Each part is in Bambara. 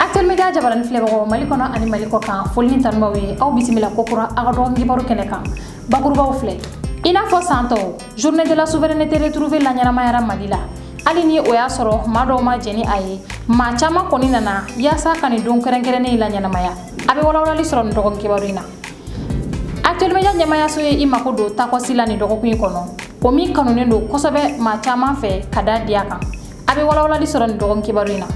Actuel Media jabarani filɛbagaw, Mali kɔnɔ ani Mali kɔ kan, foli ni tanu b'aw ye. Aw bisimila kokura aw ka dɔgɔkun kibaru kɛnɛ kan. Bakurubaw filɛ: i n'a fɔ san tɔw, Journée de la souveraineté retrouvée laɲɛnamayara Mali la. Hali ni o y'a sɔrɔ maa dɔw ma jɛn ni a ye, maa caman kɔni nana yaasa ka nin don kɛrɛnkɛrɛnnen in laɲɛnamaya. A bɛ walawalali sɔrɔ nin dɔgɔkun kibaru in na. Actuel Media ɲɛmayaso ye i mako don tacos la nin dɔgɔkun in kɔnɔ, o min kanunen don kosɛbɛ maa caman fɛ ka da diya kan. A bɛ walawalali sɔrɔ nin dɔgɔkun kibaru in na.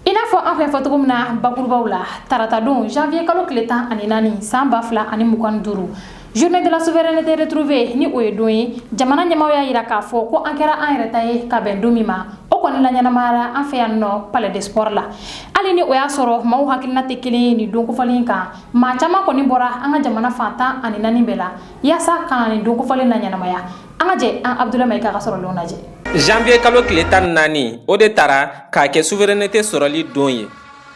I n'a fɔ an fɛ fɔ cogo min na bakurubaw la, taratadon janvier kalo tile 14 san 2025, Journée de la souveraineté retrouvée, ni o ye don ye jamana ɲɛmaaw y'a yira k'a fɔ ko an kɛra an yɛrɛ ta ye ka bɛn don min ma, o kɔni laɲɛnamayara an fɛ yan nɔ Palais de Sport la. Hali ni o y'a sɔrɔ maaw hakilina tɛ kelen ye nin don kofɔlen kan, maa caman kɔni bɔra an ka jamana fan 14 bɛɛ la yaasa ka na nin don kofɔlen laɲɛnamaya. An ka jɛ an Abdoulaye Maïga ka sɔrɔlenw lajɛ. Janvier kalo tile 14, o de tara k'a kɛ souveraineté sɔrɔli don ye.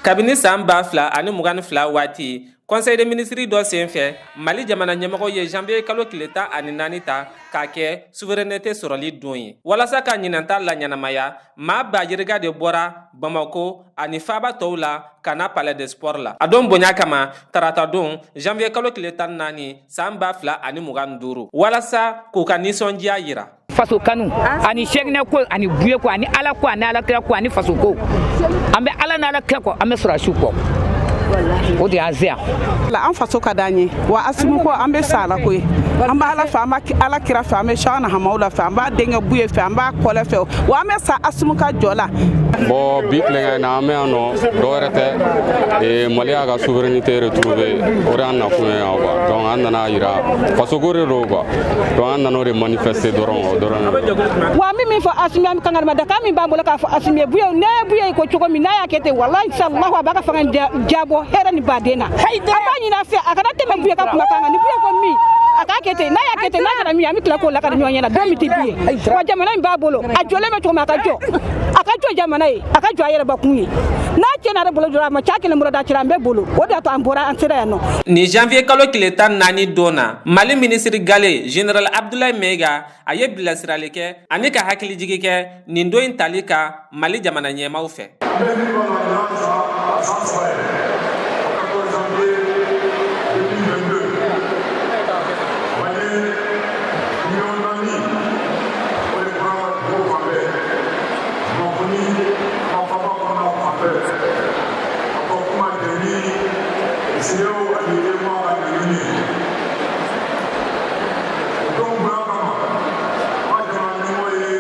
Kabini san 2022 waati, conseil des ministres dɔ senfɛ, Mali jamana ɲɛmɔgɔw ye janvier kalo tile 14 ta k'a kɛ souveraineté sɔrɔli don ye. Walasa ka ɲinanta laɲɛnamaya, maa ba yirika de bɔra Bamako ani faaba tɔw la ka na Palais de Sport la a don bonya kama, tarata don janvier kalo tile 14 san 2025, walasa k'u ka nisɔndiya yira. Faso kanu ani sɛginɛ ko ani buye ko ani Ala ko ani Ala kira ko ani faso ko, an bɛ Ala ni Ala kira kɔ, an bɛ sɔrɔdasiw kɔ, o de y'an se yan. An faso ka d'an ye wa. Asimi ko an bɛ sa la koyi. An b'a Ala fɛ, an b'a Ala kira fɛ, an bɛ Sahana Hamawula fɛ, an b'a denkɛ Buye fɛ, an b'a kɔlɛ fɛ, wa an bɛ sa Asimi ka jɔ la. Bon, bi tilegan in na, an bɛ yan nɔ, dɔwɛrɛ tɛ, Mali y'a ka souveraineté retrouver, o de y'an nakun ye yan quoi. Donc an nana yira fasoko de don quoi. Donc an nana o de manifester dɔrɔn, o dɔrɔn de don. Wa an bɛ min fɔ Asimi, an kangarima dakan min b'an bolo k'a fɔ Asimi ye, Buye, ne ye Buye ko cogo min n'a y'a kɛ ten, walahi salahu, a b'a ka fanga jabɔ hɛrɛ ni baden na. An b'a ɲini a fɛ, a kana tɛmɛ Buye ka kumakan kan. Ni Buye ko min, a k'a kɛ ten. N'a y'a kɛ ten, n'a kɛra min ye, an bɛ tila k'o lakali ɲɔgɔn ɲɛna don min tɛ bi ye. Wa jamana in b'a bolo, a jɔlen bɛ cogo min, a ka jɔ, a ka jɔ jamana ye, a ka jɔ a yɛrɛ bakun ye. N'a tiɲɛna ale bolo dɔrɔn, a ma ca kelen bolo da cira an bɛɛ bolo. O de y'a to an bɔra, an sera yan nɔ. Nin janvier kalo tile 14 don na, Mali minisiri gale général Abdoulaye Meiga, a ye bilasirali kɛ ani ka hakilijigi kɛ nin don in tali kan Mali jamana ɲɛmaw fɛ. An bɛ min kɔnɔ nin y'a san 3 ye. Au 14 janvier 2022, Malien 4 miliyɔn, o de bɔra dugu fan bɛɛ, Bamakɔ ni an faaba kɔnɔnaw fan bɛɛ, ka fɔ kuma jɛ ni CEDEAO ani UEMOA ka laɲini ye. O don bonya kama, an ka jamana ɲɛmɔgɔ ye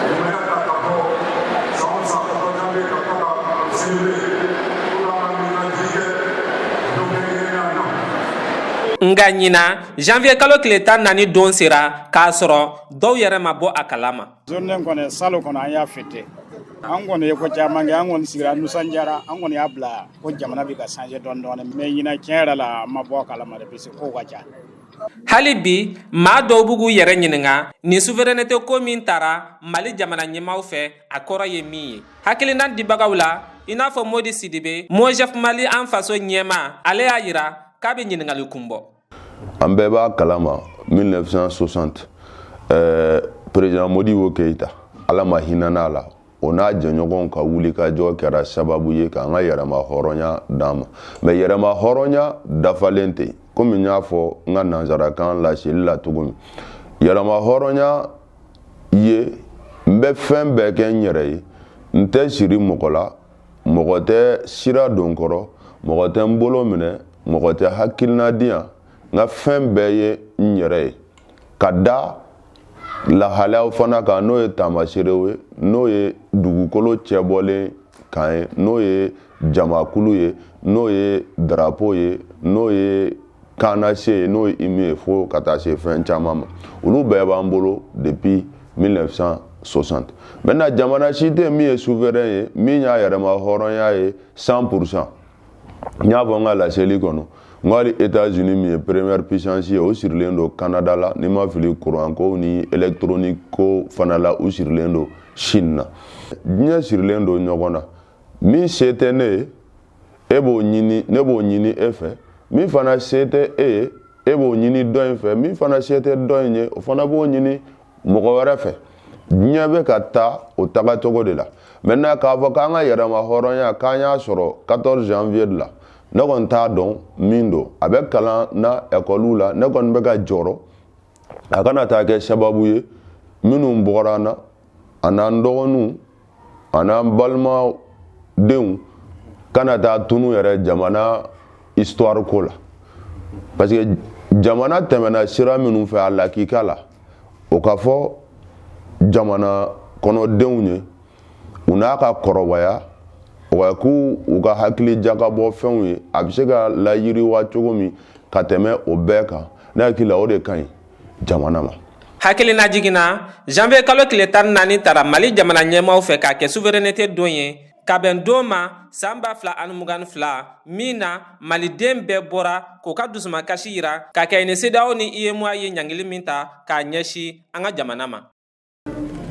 yamaruya ta k'a fɔ san o san 14 janvier ka taa ka o célébrer pour que an ka miirinajigi kɛ don kɛrɛnkɛrɛnnenya in na. Nga ɲina janvier kalo tile 14 don sera k'a sɔrɔ dɔw yɛrɛ ma bɔ a kalama. Journée kɔni, salon kɔnɔ an y'a fêté. An kɔni ye ko caman kɛ, an kɔni sigira, an nisɔndiyara, an kɔni y'a bila ko jamana bɛ ka changer dɔɔni dɔɔni, mais ɲinan, tiɲɛ yɛrɛ la, an ma bɔ a kalama dɛ, parce que kow ka ca. Hali bi, maa dɔw b'u k'u yɛrɛ ɲininga nin souveraineté ko min tara Mali jamana ɲɛmaw fɛ, a kɔrɔ ye min ye. Hakilina dibagaw la, i n'a fɔ Modi Sidibe, Mojef Mali an faso ɲɛma, ale y'a yira k'a bɛ ɲiningali kun bɔ. An bɛɛ b'a kalama, 1960, président Modibo Keïta, Ala ma hinɛ la, o n'a jɛɲɔgɔnw ka wulikajɔ kɛra sababu ye k'an ka yɛrɛma hɔrɔnya d'an ma. Mais yɛrɛma hɔrɔnya dafalen tɛ. Komi n y'a fɔ n ka nanzarakan laseli la cogo min, yɛrɛma hɔrɔnya ye n bɛ fɛn bɛɛ kɛ n yɛrɛ ye, n tɛ siri mɔgɔ la, mɔgɔ tɛ sira don kɔrɔ, mɔgɔ tɛ n bolo minɛ, mɔgɔ tɛ hakilina di yan, n ka fɛn bɛɛ ye n yɛrɛ ye. Ka da lahalayaw fana kan, n'o ye taamaseerew ye, n'o ye dugukolo cɛbɔlen kan ye, n'o ye jamakulu ye, n'o ye drapeau ye, n'o ye kannase ye, n'o ye hymne ye, fo ka taa se fɛn caman ma, olu bɛɛ b'an bolo depuis 1960. Maintenant, jamana si tɛ min ye souverain ye, min y'a yɛrɛma hɔrɔnya ye 100%. N y'a fɔ n ka laseli kɔnɔ, n ko hali États-Unis min ye première puissance ye, o sirilen don Canada la, n'i ma fili, courant ko ni électronique ko fana la, u sirilen don Chine na. Diɲɛ sirilen don ɲɔgɔn na. Min se tɛ ne ye, e b'o ɲini, ne b'o ɲini e fɛ. Min fana se tɛ e ye, e b'o ɲini dɔ in fɛ. Min fana se tɛ dɔ in ye, o fana b'o ɲini mɔgɔ wɛrɛ fɛ. Diɲɛ bɛ ka taa o tagacogo de la. Maintenant, k'a fɔ k'an ka yɛrɛma hɔrɔnya k'an y'a sɔrɔ 14 janvier de la, ne kɔni t'a dɔn min don. A bɛ kalan na ekɔliw la. Ne kɔni bɛ ka jɔrɔ a kana taa kɛ sababu ye, minnu bɔra an na, a n'an dɔgɔninw, a n'an balimadenw kana taa tunu yɛrɛ jamana histoire ko la, parce que jamana tɛmɛna sira minnu fɛ a lakika la, o ka fɔ jamana kɔnɔdenw ye, u n'a ka kɔrɔbaya, o ka k'u u ka hakili jagabɔ fɛnw ye, a bɛ se ka layiriwa cogo min ka tɛmɛ o bɛɛ kan. Ne hakili la, o de ka ɲi jamana ma. Hakilina jiginna, janvier kalo tile 14 tara Mali jamana ɲɛmaaw fɛ k'a kɛ souveraineté don ye, ka bɛn don ma san 2022 min na maliden bɛɛ bɔra k'u ka dusumakasi yira ka kɛ ni CEDEAO ni UEMOA ye ɲangili min ta k'a ɲɛsin an ka jamana ma.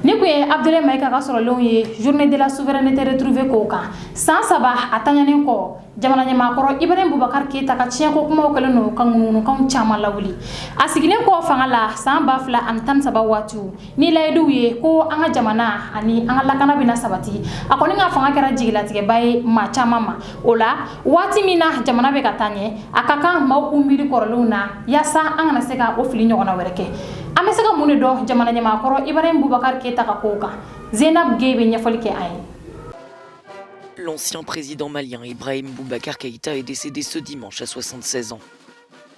Ni kun ye Abdoulaye Maïga ka sɔrɔlenw ye journée de la souveraineté retrouvée kow kan. San 3 a taɲanen kɔ, jamana ɲɛmaakɔrɔ Ibrahim Boubacar Keita ka tiɲɛko kumaw kɛlen don ka ŋunuŋunukanw caman lawuli. A sigilen kɔ fanga la san 2013 waatiw ni layiduw ye ko an ka jamana ani an ka lakana bɛna sabati, a kɔni ka fanga kɛra jigilatigɛba ye maa caman ma. O la, waati min na jamana bɛ ka taa ɲɛ, a ka kan maaw k'u miiri kɔrɔlenw na yaasa an kana se ka o fili ɲɔgɔnna wɛrɛ kɛ. An bɛ se ka mun de dɔn jamana ɲɛmaakɔrɔ Ibrahim Boubacar Keita ka kow kan? Zenab Gueye bɛ ɲɛfɔli kɛ an ye. L'ancien président malien Ibrahim Boubacar Keïta est décédé ce dimanche à 76 ans.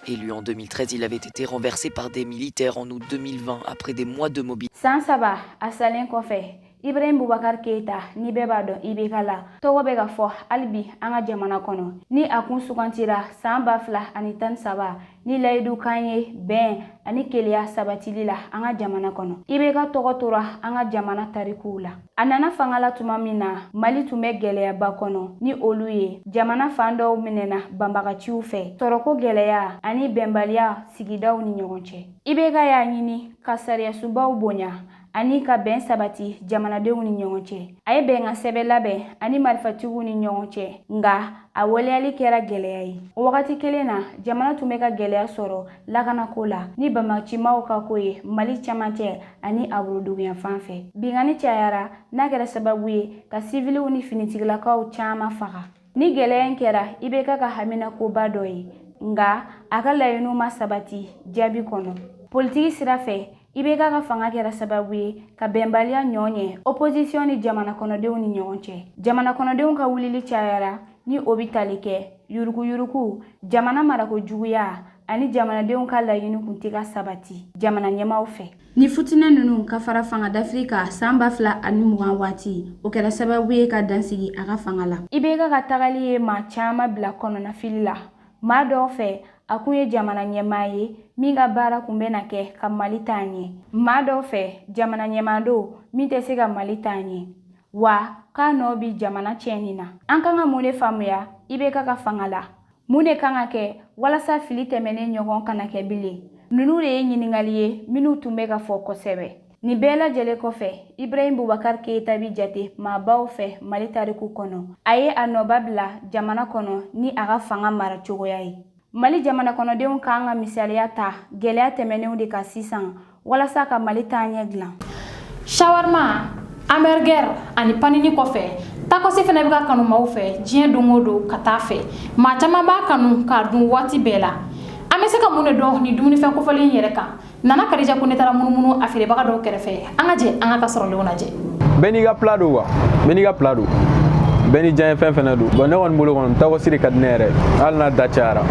Élu en 2013, il avait été renversé par des militaires en août 2020 après des mois de mobilisation. San 3 a salen kɔfɛ, Ibrahim Boubacar Keita ni bɛɛ b'a dɔn IBK la, tɔgɔ bɛ ka fɔ hali bi an ka jamana kɔnɔ. Ni a kun sugantira san 2013 ni layidu kan ye bɛn ani keleya sabatili la an ka jamana kɔnɔ, IBK tɔgɔ tora an ka jamana tarikuw la. A nana fanga la tuma min na, Mali tun bɛ gɛlɛyaba kɔnɔ, ni olu ye jamana fan dɔw minɛna banbagaciw fɛ, sɔrɔko gɛlɛya ani bɛnbaliya sigidaw ni ɲɔgɔn cɛ. IBK y'a ɲini ka sariyasunbaw bonya ani ka bɛn sabati jamanadenw ni ɲɔgɔn cɛ. A ye bɛnkan sɛbɛn labɛn ani marifatigiw ni ɲɔgɔn cɛ, nka a waleyali kɛra gɛlɛya ye. O wagati kelen na, jamana tun bɛ ka gɛlɛya sɔrɔ lakanako la ni banbagacimaw ka ko ye Mali camancɛ ani a woroduguyanfan fɛ. Binkanni cayara, n'a kɛra sababu ye ka siviliw ni finitigilakaw caman faga. Ni gɛlɛya in kɛra IBK ka haminakoba dɔ ye, nka a ka laɲiniw ma sabati jaabi kɔnɔ. Politiki sira fɛ, IBK ka fanga kɛra sababu ye ka bɛnbaliya ɲɔ ɲɛ opposition ni jamana kɔnɔdenw ni ɲɔgɔn cɛ. Jamana kɔnɔdenw ka wulili cayara, ni o bɛ tali kɛ yuruguyurugu, jamana marako juguya ani jamanadenw ka laɲini kun tɛ ka sabati jamana ɲɛmaaw fɛ. Ni futinɛ ninnu ka fara fanga dafiri kan san 2020 waati, o kɛra sababu ye ka dansigi a ka fanga la. IBK ka tagali ye maa caman bila kɔnɔnafili la. Maa dɔw fɛ, a kun ye jamana ɲɛmaa ye min ka baara kun bɛna kɛ ka Mali taa ɲɛ. Maa dɔw fɛ, jamana ɲɛmaa don min tɛ se ka Mali taa ɲɛ, wa k'a nɔ bi jamana tiɲɛni na. An kan ka mun de faamuya IBK ka fanga la? Mun de kan ka kɛ walasa fili tɛmɛnen ɲɔgɔn kana kɛ bilen? Ninnu de ye ɲininkali ye minnu tun bɛ ka fɔ kosɛbɛ. Nin bɛɛ lajɛlen kɔfɛ, Ibrahim Boubacar Keita bi jate maabaw fɛ Mali tariku kɔnɔ. A ye a nɔba bila jamana kɔnɔ ni a ka fanga mara cogoya ye. Mali jamana kɔnɔdenw kan ka misaliya ta gɛlɛya tɛmɛnenw de kan sisan walasa ka Mali taaɲɛ dilan. Shawarma, hamburger ani panini kɔfɛ, tacos fana bɛ ka kanu maaw fɛ diɲɛ don o don ka taa fɛ. Maa caman b'a kanu k'a dun waati bɛɛ la. An bɛ se ka mun de dɔn nin dumunifɛn kofɔlen in yɛrɛ kan? Nana Kadija ko ne taara munumunu a feerebaga dɔw kɛrɛfɛ. An ka jɛ an ka sɔrɔlenw lajɛ. Bɛɛ n'i ka plat don quoi, bɛɛ n'i ka plat don, bɛɛ n'i diyaɲɛ fɛn fɛnɛ don. Bon, ne kɔni bolo kɔni, tacos de ka di ne yɛrɛ, hali n'a da cayara.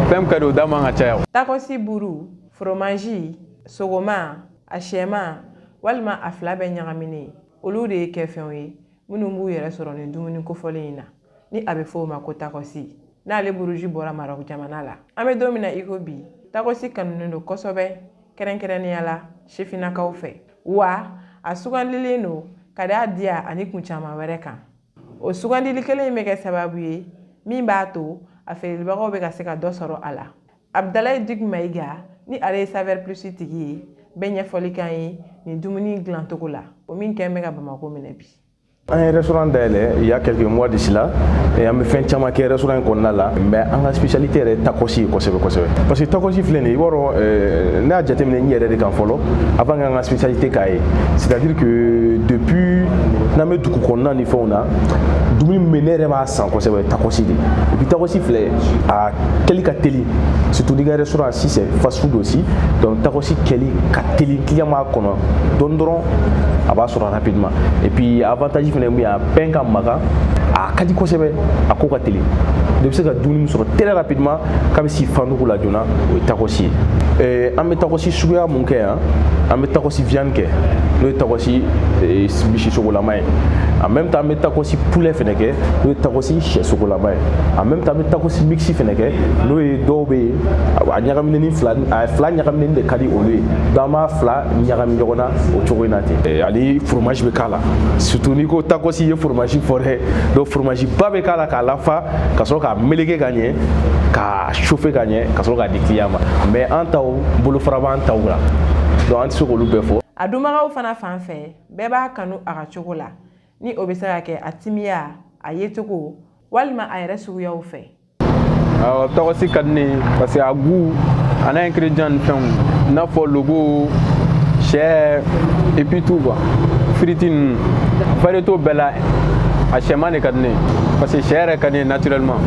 Fɛn min ka di, o da man ka caya. Tacos buru, foromaji, sogoma, a sɛma walima a fila bɛɛ ɲagaminen, olu de ye kɛfɛnw ye minnu b'u yɛrɛ sɔrɔ nin dumuni kofɔlen in na, ni a bɛ fɔ o ma ko tacos, n'ale buruji bɔra Marɔku jamana la. An bɛ don min na i ko bi, tacos kanunen don kosɛbɛ, kɛrɛnkɛrɛnnenya la sifinnakaw fɛ, wa a sugandilen don ka d'a diya ani kun caman wɛrɛ kan. O sugandili kelen in bɛ kɛ sababu ye min b'a to a feerelibagaw bɛ ka se ka dɔ sɔrɔ a la. Abdalaye Duc Maïga, ni ale ye Saveur Plus tigi ye, bɛ ɲɛfɔli k'an ye nin dumuni dilancogo la, o min kɛn bɛ ka Bamakɔ minɛ bi. An ye restaurant dayɛlɛ il y a quelques mois de cela et an bɛ fɛn caman kɛ restaurant in kɔnɔna la, mais an ka spécialité yɛrɛ ye tacos ye kosɛbɛ kosɛbɛ, parce que tacos filɛ nin ye, i b'a dɔn, ne y'a jateminɛ n yɛrɛ de kan fɔlɔ avant k'an ka spécialité k'a ye. C'est à dire que depuis n'an bɛ dugu kɔnɔna ni fɛnw na, dumuni min bɛ ne yɛrɛ b'a san kosɛbɛ, tacos de. Et puis tacos filɛ, a kɛli ka teli, surtout n'i ka restaurant, si c'est fast food aussi. Donc tacos kɛli ka teli, client b'a kɔnɔ dɔɔni dɔrɔn, a b'a sɔrɔ rapidement. Et puis avantage fɛnɛ ye mun ye? A pain ka magan, a ka di kosɛbɛ, a ko ka teli. De bɛ se ka dumuni min sɔrɔ très rapidement k'a bɛ si fandugu la joona, o ye tacos ye. An bɛ tacos suguya mun kɛ yan? An bɛ tacos viande kɛ, n'o ye tacos misi sogolama ye. En même temps, an bɛ tacos poulet fɛnɛ kɛ, n'o ye tacos sɛ sogolama ye. En même temps, an bɛ tacos mixte fɛnɛ kɛ, n'o ye dɔw bɛ yen, a ɲagaminen ni fila, a fila ɲagaminen de ka di olu ye. Donc an b'a fila ɲagami ɲɔgɔn na o cogo in na ten. Ani fromage bɛ k'a la, surtout n'i ko tacos, i ye fromage fɔ dɛ. Donc fromage ba bɛ k'a la k'a lafa, ka sɔrɔ k'a meleke ka ɲɛ, k'a chauffer ka ɲɛ, ka sɔrɔ k'a di client ma. Mais an taw, bolofara b'an taw la, donc an tɛ se k'olu bɛɛ fɔ. A dunbagaw fana fan fɛ, bɛɛ b'a kanu a ka cogo la, ni o bɛ se ka kɛ a timiya, a yecogo walima a yɛrɛ suguyaw fɛ. Awɔ, tacos ka di ne ye parce que a goût a n'a ingrédient ni fɛnw, i n'a fɔ logo, sɛ et puis tout quoi, frites ninnu, variété bɛɛ la, a sɛman de ka di ne ye parce que sɛ yɛrɛ ka di ne ye naturellement.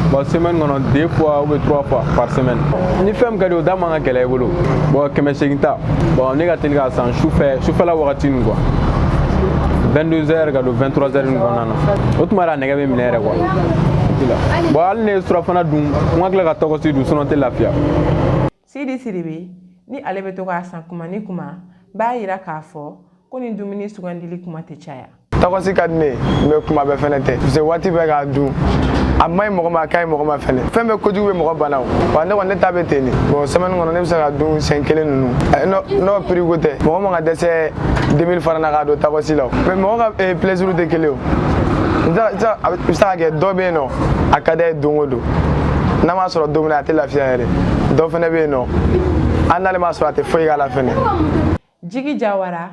Bon, semaine kɔnɔ, deux fois ou bien trois fois par semaine. Ni fɛn min ka di, o da man ka gɛlɛya i bolo. Bon, 800 ta. Bon, ne ka teli k'a san sufɛ, sufɛla wagati ninnu quoi, 22 heures ka don 23 heures ninnu kɔnɔna na. O tuma a nɛgɛ bɛ minɛ yɛrɛ quoi. Bon, hali ne ye surafana dun, n ka tila ka tacos dun, sinon n tɛ lafiya. Sidi Sidibe, ni ale bɛ to k'a san kuma ni kuma, b'a yira k'a fɔ ko nin dumuni sugandili kuma tɛ caya. Tacos ka di ne ye, mais kuma bɛɛ fɛnɛ tɛ, parce que waati bɛɛ k'a dun, a man ɲi mɔgɔ ma, a ka ɲi mɔgɔ ma fɛnɛ. Fɛn bɛɛ kojugu bɛ mɔgɔ bana o wa. Ne kɔni, ne ta bɛ ten de. Bon, semaine kɔnɔ, ne bɛ se ka dun siɲɛ kelen ninnu. N'o prix ko tɛ, mɔgɔ man ka dɛsɛ 2000 francs na k'a don tacos la o. Mais mɔgɔ ka plaisir tɛ kelen o. A bɛ se ka kɛ dɔ bɛ yen nɔ, a ka d'a ye don o don, n'a m'a sɔrɔ don min na, a tɛ lafiya yɛrɛ. Dɔ fɛnɛ bɛ yen nɔ, hali n'ale m'a sɔrɔ, a tɛ foyi k'a la fɛnɛ. Jigi Jawara,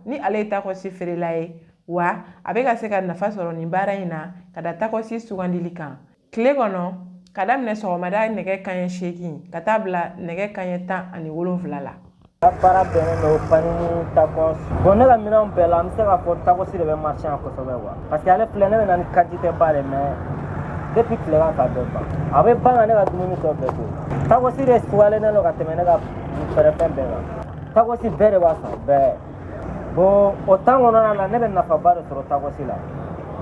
ni ale ye tacos feerela ye, wa a bɛ ka se ka nafa sɔrɔ nin baara in na ka da tacos sugandili kan. Tile kɔnɔ, ka daminɛ sɔgɔmada nɛgɛ kanɲɛ 8 ka taa bila nɛgɛ kanɲɛ 17 la. Ka baara bɛnnen don panini, tacos. Bon, ne ka minɛnw bɛɛ la, an bɛ se k'a fɔ tacos de bɛ marché yan kosɛbɛ quoi, parce que ale filɛ, ne bɛ na ni quantité ba de, mais depuis tilegan fɛ a bɛ ban, a bɛ ban ka ne ka dumuni tɔ bɛɛ to. Tacos de sugalen don ka tɛmɛ ne ka feerefɛn bɛɛ kan. Tacos bɛɛ de b'a san bɛɛ. Bon, o temps kɔnɔna la, ne bɛ nafaba de sɔrɔ tacos la,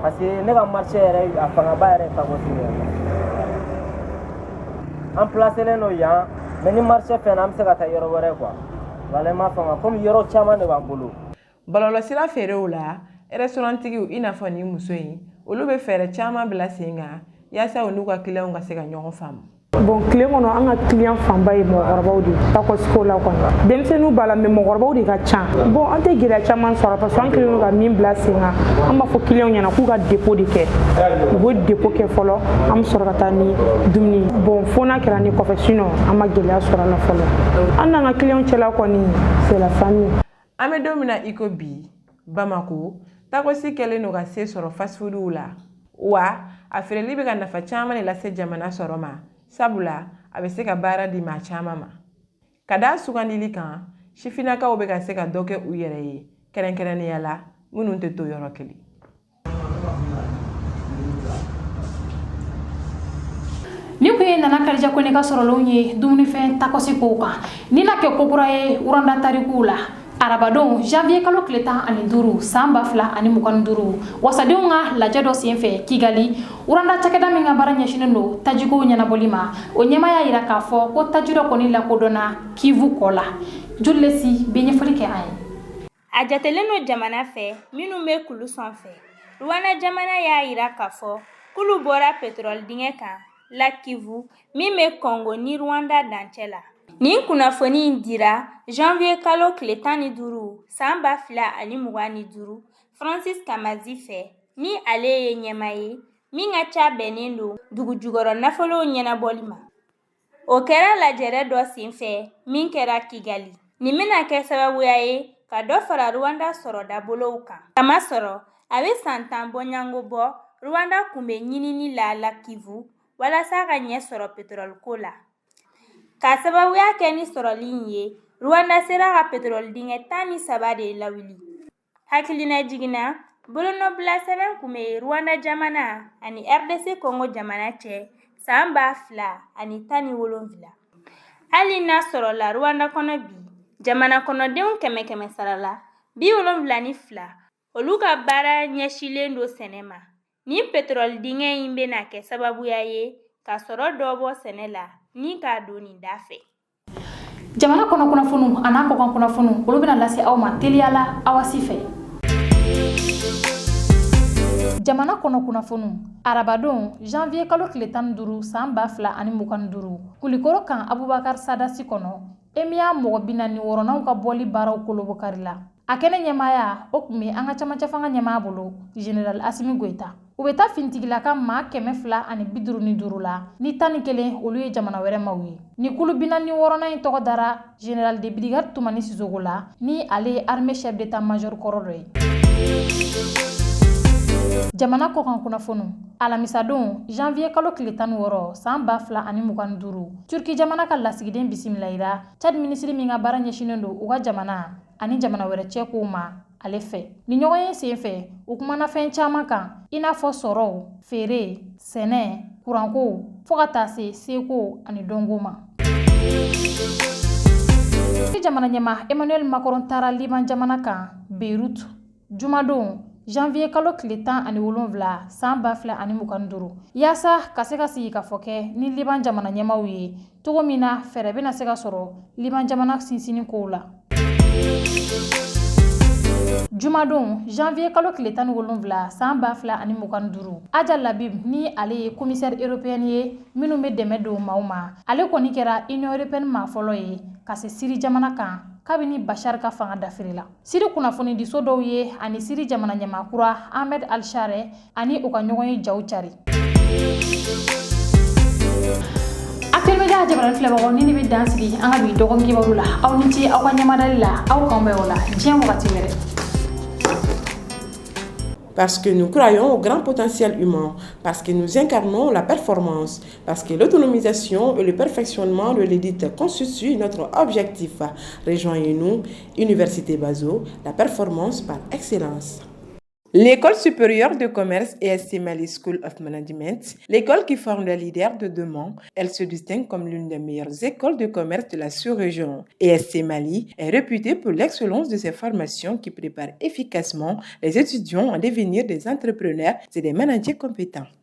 parce que ne ka marché yɛrɛ, a fangaba yɛrɛ ye tacos de ye. An placelen don yan, mais ni marché fɛn na, an bɛ se ka taa yɔrɔ wɛrɛ quoi. Wala, i m'a faamu, komi yɔrɔ caman de b'an bolo. Bɔlɔlɔsira feerew la, restauranttigiw i n'a fɔ nin muso in, olu bɛ fɛɛrɛ caman bila sen kan yaasa u n'u ka clientw ka se ka ɲɔgɔn faamu. Bon, tile kɔnɔ, an ka client fanba ye mɔgɔkɔrɔbaw de ye tacos ko la kɔni. Denmisɛnninw b'a la, mais mɔgɔkɔrɔbaw de ka ca. Bon, an tɛ gɛlɛya caman sɔrɔ parce que an kɛlen don ka min bila sen kan, an b'a fɔ clientw ɲɛna k'u ka dépôt de kɛ. U bɛ dépôt kɛ fɔlɔ, an bɛ sɔrɔ ka taa ni dumuni ye. Bon, fo n'a kɛra ni kɔfɛ, sinon an ma gɛlɛya sɔrɔ a la fɔlɔ. An n'an ka clientw cɛla kɔni, c'est la famille. An bɛ don min na i ko bi, Bamako, tacos kɛlen don ka se sɔrɔ fast foodw la, wa a feereli bɛ ka nafa caman de lase jamana sɔrɔ ma, sabula a bɛ se ka baara di maa caman ma. Ka da sugandili kan, sifinnakaw bɛ ka se ka dɔ kɛ u yɛrɛ ye, kɛrɛnkɛrɛnnenya la minnu tɛ to yɔrɔ kelen. Ni kun ye Nana Kadija Kone ka sɔrɔlenw ye dumunifɛn tacos kow kan. Ni na kɛ kokura ye Rwanda tarikuw la, arabadon janvier kalo tile 15 san 2025, wasadenw ka lajɛ dɔ senfɛ Kigali, Rwanda cakɛda min ka baara ɲɛsinnen don tajikow ɲɛnabɔli ma, o ɲɛmaa y'a yira k'a fɔ ko taji dɔ kɔni lakodɔnna Kivu kɔ la. Jolilesi bɛ ɲɛfɔli kɛ an ye. A jatelen don jamana fɛ minnu bɛ kulu sanfɛ. Rwanda jamana y'a yira k'a fɔ k'olu bɔra pétrole dingɛ kan Lac Kivu min bɛ Congo ni Rwanda dancɛ la. Nin kunnafoni in dira janvier kalo tile 15 san 2025 Francis Kamazi fɛ, ni ale ye ɲɛmaa ye min ka ca bɛnnen don dugujukɔrɔ nafolow ɲɛnabɔli ma. O kɛra lajɛrɛ dɔ senfɛ min kɛra Kigali. Nin bɛna kɛ sababuya ye Ka dɔ fara Rwanda sɔrɔdabolow kan, kamasɔrɔ a bɛ san 10 bɔɲɔgɔnko bɔ, Rwanda kun bɛ ɲinini la Lac Kivu walasa ka ɲɛ sɔrɔ petrɔliko la. K'a sababuya kɛ ni sɔrɔli in ye, Rwanda sera ka petrɔli dingɛ 13 de lawuli. Hakilina jiginna, bolonɔbila sɛbɛn kun bɛ Rwanda jamana ani RDC Congo jamana cɛ san 2017. Hali n'a sɔrɔla Rwanda kɔnɔ bi, jamana kɔnɔdenw kɛmɛ kɛmɛ sara la 72, olu ka baara ɲɛsilen don sɛnɛ ma. Nin petrɔli dingɛ in bɛna kɛ sababuya ye ka sɔrɔ dɔ bɔ sɛnɛ la ni k'a don nin da fɛ. Jamana kɔnɔ kunnafoniw a n'a kɔkan kunnafoniw, olu bɛna lase aw ma teliya la awasi fɛ. Jamana kɔnɔ kunnafoniw, arabadon janvier kalo tile 15 san 2025, Kulikoro kan Abubakar Sadasi kɔnɔ, EMIA mɔgɔ 46nanw ka bɔli baaraw kolobokari la. A kɛnɛ ɲɛmaaya, o tun bɛ an ka camancɛ fanga ɲɛmaa bolo, Général Asimi Goïta. U bɛ taa finitigilaka maa 255 la, ni 11 olu ye jamana wɛrɛ maaw ye. Ni kulu 46nan in tɔgɔ dara Général de brigade Tumani Sisoko la, ni ale ye armée chef d'état major kɔrɔ dɔ ye. Jamana kɔkan kunnafoniw, alamisadon janvier kalo tile 16 san 2025, Turki jamana ka lasigiden bisimilayira Tchad minisiri min ka baara ɲɛsinnen don u ka jamana ani jamana wɛrɛ cɛ kow ma ale fɛ. Ni ɲɔgɔn ye sen fɛ, u kumana fɛn caman kan, i n'a fɔ sɔrɔw, feere, sɛnɛ, kuranko, fo ka taa se seko ani dɔnko ma. Jamana ɲɛmaa Emmanuel Macron taara Liban jamana kan Beyrouth jumadon janvier kalo tile 17 san 2025, yaasa ka se ka sigi ka fɔ kɛ ni Liban jamana ɲɛmaaw ye cogo min na fɛɛrɛ bɛna se ka sɔrɔ Liban jamana sinsinni kow la. Jumadon janvier kalo tile 17 san 2025, Aja Labib, ni ale ye commissaire européenne ye minnu bɛ dɛmɛ don maaw ma, ale kɔni kɛra Union européenne maa fɔlɔ ye ka se Siri jamana kan kabini Bashar ka fanga dafiri la. Siri kunnafonidiso dɔw ye ani Siri jamana ɲɛmaa kura Ahmed Al-Share ani u ka ɲɔgɔn ye jaw cari. Actuel Media jabarani filɛbagaw, ni ne bɛ dan sigi an ka bi dɔgɔkun kibaru la. Aw ni ce aw ka ɲɛmadali la. Aw k'an bɛn o la diɲɛ wagati wɛrɛ. Parce que nous croyons au grand potentiel humain, parce que nous incarnons la performance, parce que l'autonomisation et le perfectionnement de l'élite constituent notre objectif. Rejoignez-nous, Université Bazo, la performance par excellence. L'école supérieure de commerce ESC Mali School of Management, l'école qui forme les leaders de demain, elle se distingue comme l'une des meilleures écoles de commerce de la sous-région. ESC Mali est réputée pour l'excellence de ses formations qui préparent efficacement les étudiants à devenir des entrepreneurs et des managers compétents.